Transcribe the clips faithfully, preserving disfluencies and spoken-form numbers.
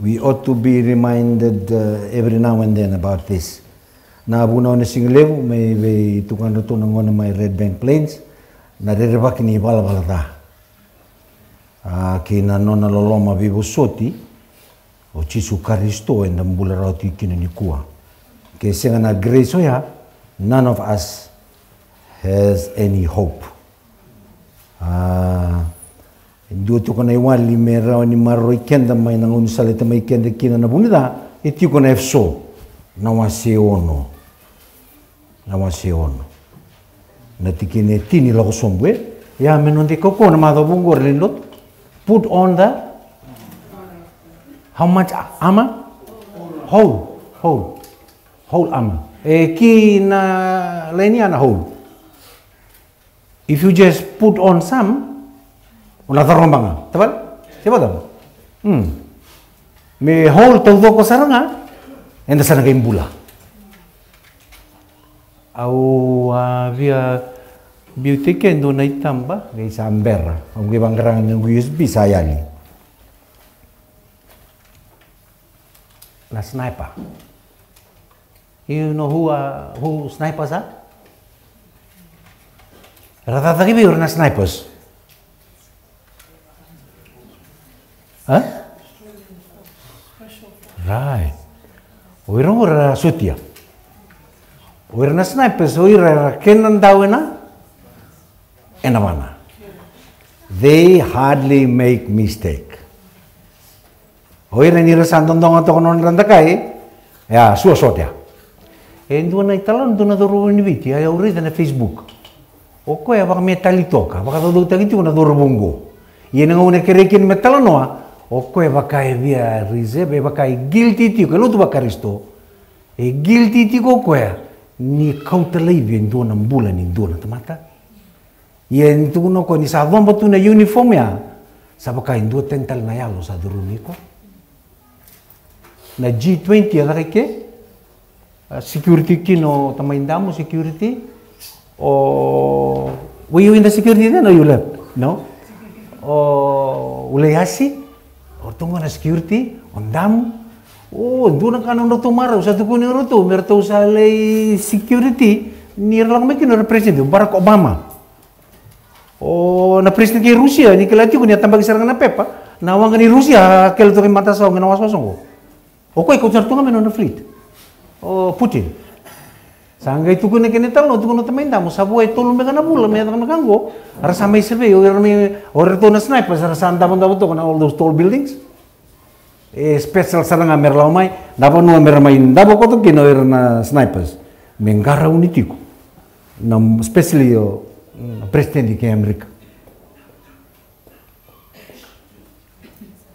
We ought to be reminded, uh, every now and then about this. Na vunau na siga levu, me vei tukana tu na gone mai Red Bank Plains, na rerevaki ni valavala ca. A, kei na nona loloma veivosoti, o Jisu Karisito eda bula rawa tiko kina nikua. Ke sega na grace oya, none of us has any hope. A, e dua tiko na iwali me rawa ni maroroi keda mai na gaunisala e tamai keda kina na vu ni ca, e tiko na Efeso, na wase ono. Na wase ono. Na tikina e tini lako sobu, e? Ia, me noda ikaukau na macawa vou qori, lewe ni lotu. Put on the how much armor? Whole. Whole. Whole armor. E, ki na laini ya na whole. If you just put on some, o na caroba ga. Tavale? Se vata? Hmm. Me whole taucoko sara ga, eda sa na qai bula. Au a via biuti ke dua na itaba, qai sa bera. Au qai vaqara ga na noqu U S B, sa yali. Na sniper. You know who, uh, who snipers are? Ra cakacaka vei ira na snipers? A? Right. O ira qo ra sotia. O ira na snipers, o ira era kena dau ena, ena vana. They hardly make mistake. O ira ni ra sa dodoga toka na nodra dakai, e a sua sotia. E dua na italanoa, dua na cauravou ni Viti, a, au raica na Facebook. O koya vakametali toka, vakacaucautaki tiko na cauravou oqo. Ia na gauna e kerei kina me talanoa, o koya vaka e via reserve, e vaka e guilty tiko, e lotu vaKarisito. E guilty tiko o koya ni kauta laivi e dua na bula ni dua na tamata. Ia ni tukuna o koya ni sa coba tu na uniform ya, sa vaka e dua tani tale na yalo sa curumi koya. Na G twenty a caka i ke, a, security kina o tamai Damu, security. O, were you in the security then or you left? No? O Uleiasi, o ratou qo na security, o Damu. O, dua na ka na nodratou marau, sa tukuni o ratou me ratou sa lai security ni ra lako mai kina o ira na president, o Barack Obama. O na president kei Rusia, ni kila tiko ni a tabaki sara ga na pepa, na waqa ni Rusia a kele toka i matasawa qo na wasawasa oqo. O koya e kauta sara tu ga mai na nona fleet. O Putin. Sa qai tukuna kina e tale, tukuna o tamai Damu, sa vo e tolu beka na vula me yacova na ka oqo, ra sa mai survey, o ira mai, o iratou na snipers, ra sa davodavo toka na all those tall buildings. E special sara ga me ra lako mai, na vanua me ra mai davo koto kina o ira na snipers. Me qarauni tiko. Na, especially o, mm, president kei Amerika.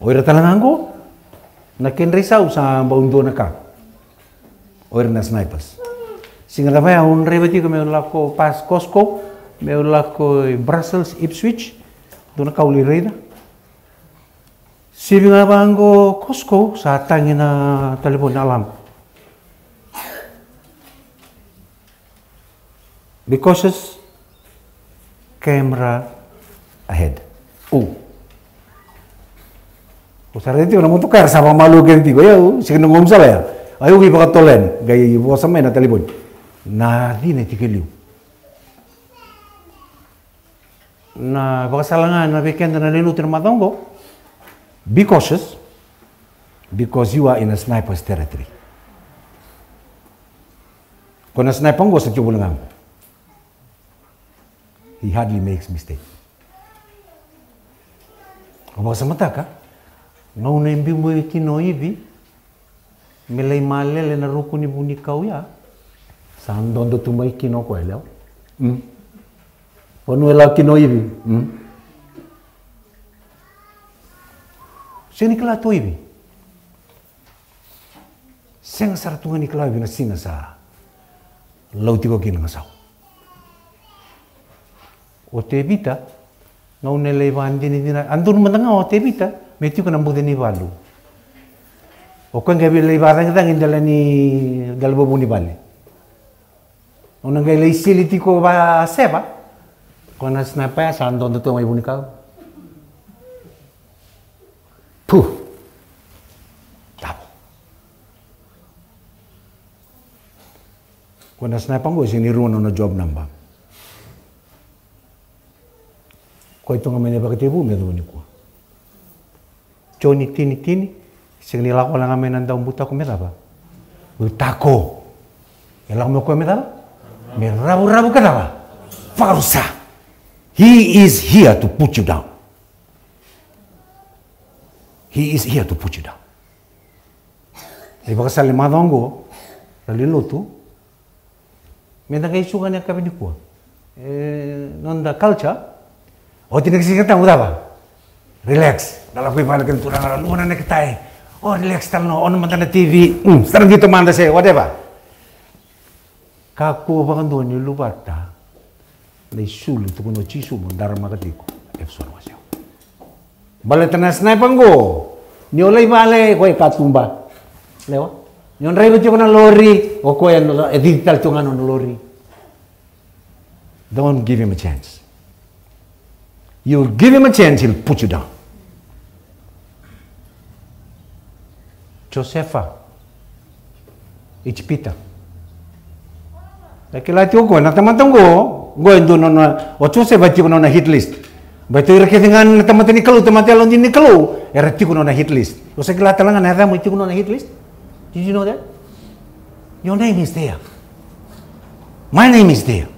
O ira tale ga oqo, na kedra isau sa bau dua na ka. O ira na snipers. Siga cava ya au draiva tiko meu lako past Costco, meu lako i Brussels, Ipswich, dua na ka au lai raica. Sivi ga vaqo Costco, sa tagi na talevoni alarm. Be cautious, camera ahead. O. O sa raica tiko na motoka era sa vakamalua kece tiko. Ia, o, sega ni noqu gaunisala ya. Ai, au qai vakatolea yani, qai vosa mai na talevoni. Na cina e tiko e liu. Na vakasala ga na vei keda na lewe ni lotu ena macawa oqo. Be cautious, because you are in a sniper's territory. Ko na sniper oqo sa tiko voli ga oqo. He hardly makes mistake. O vakasamataka, gauna e biu mai kina o Ivi me lai malele na ruku ni vunikau ya, sa dodo tu mai kina o koya, lewa. Mm. Vanua e lako kina o Ivi. Mm. Sega ni kila tu o Ivi. Sega sara tu ga ni kila o Ivi na siga sa lau tiko kina na gasau. O Tevita, gauna e lai vakadinadina, a donu mada ga o Tevita me tiko na buca ni valu. O koya qai lai vakacagicagi dela ni, dela vuvu ni vale. Gauna qai lai sili tiko vakaseva, ko na sniper ya sa dodo tu mai vunikau. Pu. Ko na sniper qo e sega ni rua na nona job number. Ko e tu ga mai na ivakatekivu me yacova nikua. Joni tini tini, sega ni lako wale ga mai na daubutako me cava? Butako. E lako mai o koya me cava? Me ravuravu ka cava? Vakarusa. He is here to put you down. He is here to put you down. Na ivakasala ni macawa oqo, ra lewe ni lotu, me da qai suka na yakavi nikua. E, noda culture, oti na siga tabu cava? Relax. Da lako i vale kei na turaga, ra luva na necktie. O, relax tale, no, on mada na T V. Mm, sara qito mada se, whatever. Kakua vakadua ni luvata na isulu tukuna o Jisu mo daramaka tiko. Efeso na wase ono. Baleta na sniper qo, ni o lai vale, o koya e katuba. Lewa? Ni o draiva tiko na lori, o koya e cici tale tiko ga na nona lori. Don't give him a chance. You give him a chance, he'll put you down. Josefa, Ijipita. E kila tiko o koya na tamata qo, qo e dua nona, o Josefa e tiko nona hit list. Baleta ira kece ga na tamata ni Kalou, tamata yalodina ni Kalou, era tiko nona hit list. O sa kila tale ga na yacamu e tiko nona hit list? Did you know that? Your name is there. My name is there.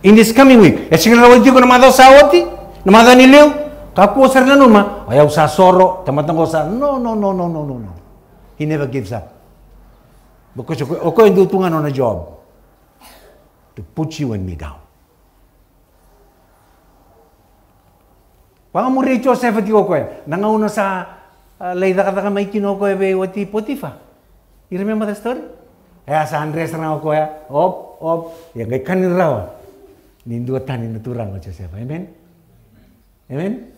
In this coming week, e sega ni rawa tiko na macawa sa oti, na macawa ni liu, kakua sara ni nanuma, o yau sa soro, tamata qo sa, no, no, no. He never gives up. Because o koya, o koya e dua tu ga nona job. To put you and me down. Vakamuria Josefa tiko o koya. Na gauna sa, a, lai cakacaka mai kina o koya vei wati Potifa. You remember the story? E a sa dress ga o koya. Op, op. Ia qai kani rawa. Ni dua tani na turaga o Josefa. Amen? Amen?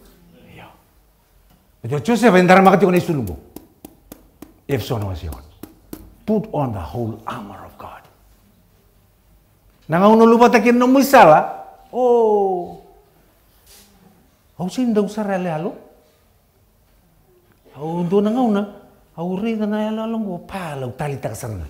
Io. Io, Josefa e daramaka tiko na isulu qo. Efeso na wase ono. Put on the whole armor of God. Na gauna o luvata kina nomu isala, o, au sega ni dau sara yaloyalo. Au dua na gauna, au raica na yaloyalo qo, pa, lau taleitaka sara ga.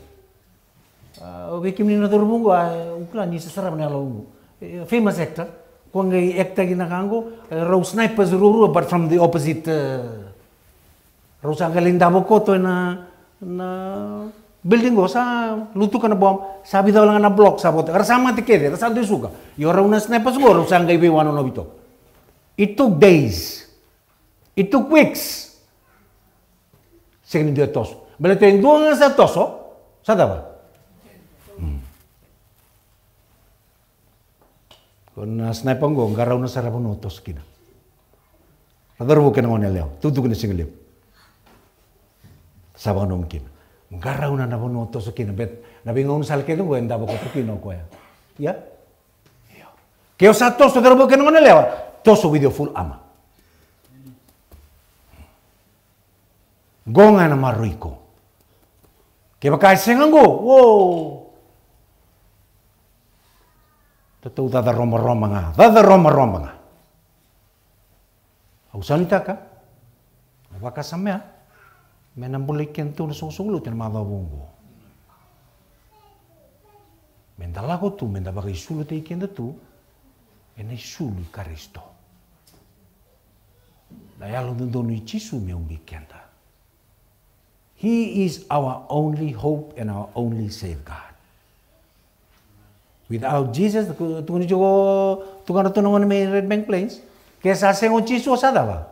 A, o vei kemuni na cauravou qo, a, au kila ni sa sarava na yaloyalo qo. E, famous actor, ko qai act-taki na ka qo, e, rau snipers ruarua, but from the opposite, e, Rau sa qai lai davo koto ena, na building qo, sa lutuka na bomb, sa vica wale ga na block sa vote. Era sa mate kece, era sa dui suka. Io rau na snipers qo, rau sa qai veiwanonovi toka. It took days. It took weeks. Sega ni dua e toso. Baleta e dua ga sa toso, sa cava? Hmm. Ko na sniper qo, qarauna sara na vanua o toso kina. Na cauravou kei na goneyalewa, tukutuku na sigalevu. Sa vakadomo kina. Qarauna na vanua o toso kina, bet na veigauna sala kece qo e davo koto kina o koya. Ia? Io. Ke o sa toso, cauravou kei na goneyalewa, toso with your full armor. Qo ga na maroroi iko. Kevaka e sega qo, o. Tatou cacaromaroba ga, cacaromaroba ga. Au sa nuitaka, au vakasama ya, me na bulai kedatou na soqosoqo lotu ena macawa vou qo. Me da lako tu, me da vakaisulutaki keda tu ena isulu i Karisito. Na yalododonu i Jisu me ubi keda. He is our only hope and our only safeguard. Without Jesus, tukuni tiko, tukuna tu na gone mai Red Bank Plains. Ke sa sega o Jisu, o sa cava?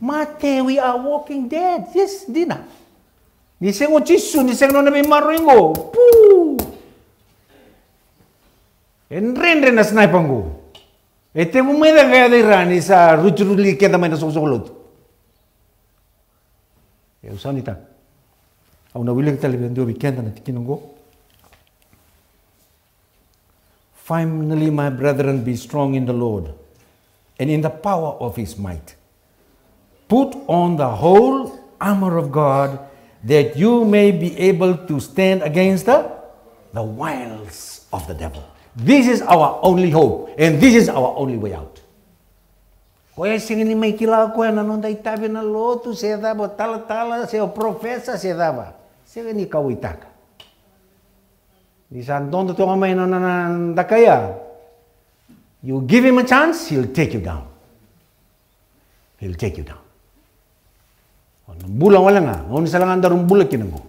Mate, we are walking dead. Yes, dina. Ni sega o Jisu, ni sega nona veimaroroi qo. Pu! E dredre na sniper qo. E tevu mai cake e yaco i ra ni sa rutiruli keda mai na soqosoqo lotu. E, au sa nuitaka. Au na wilika tale vei dua vei keda na tikina qo. Finally, my brethren, be strong in the Lord and in the power of his might. Put on the whole armor of God that you may be able to stand against the, the wiles of the devil. This is our only hope and this is our only way out. Koya e sega ni mai kila o koya na noda itavi ena lotu se cava, o talatala se o profesa se cava. Sega ni kauwaitaka. Ni sa dodo toka mai na nona dakaia. You give him a chance, he'll take you down. He'll take you down. O na bula wale ga, o ni sa la ga daru bula kina qo.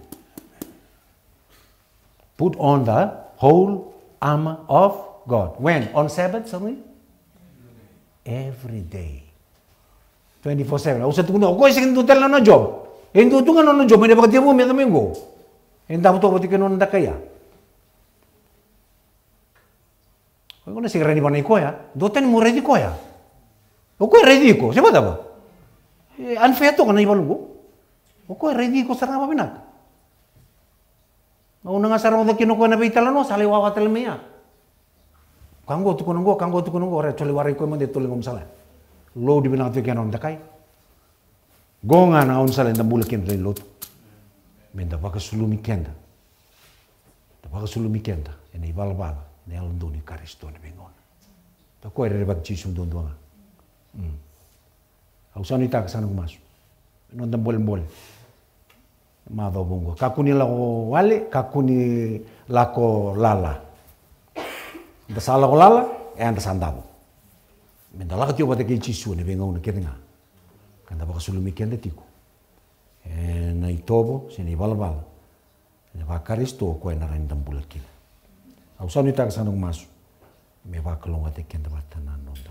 Put on the whole armor of God. When? On Sabbath, something? Every day. Twenty-four seven. Au sa tukuna, o koya sega ni dua tale na nona job. E dua tu ga na nona job, e na vakatevu me yaco mai qo. E davo toka vata kei na nona dakaia. O iko na sega ni rawa ni vanai koya, dua tani mo raici koya. O koya raici iko, se vakacava? E unfair toka na ivalu qo. O koya raici iko sara ga vavinaka. Au na ga sa rogoca kina o koya na veitalanoa, sa lai wawa tale mai ya. Ka qo tukuna qo, ka qo tukuna qo, rai, tole warai koya mada, tole qo masala. Lodi vinaka tiko kena o dakai. Qo ga na gaunisala eda bula kina na lotu. Me da vakasulumi keda. Da vakasulumi keda ena ivalavala, ena yalododonu i Karisito ena veigauna. Da koya rerevaki Jisu duadua ga. Mm. Au sa nuitaka sa noqu masu. Noda bolebole. Macawa vou qo. Kakua ni lako wale, kakua ni lako lala. Da sa lako lala, e da sa davo. Me da lako tiko vata kei Jisu ena veigauna kece ga. Ka da vakasulumi keda tiko ena itovo se na ivalavala, ena vaKarisito, o koya ena rawa ni da bula kina. Au sa nuitaka sa noqu masu me vakalougatataki keda vata na noda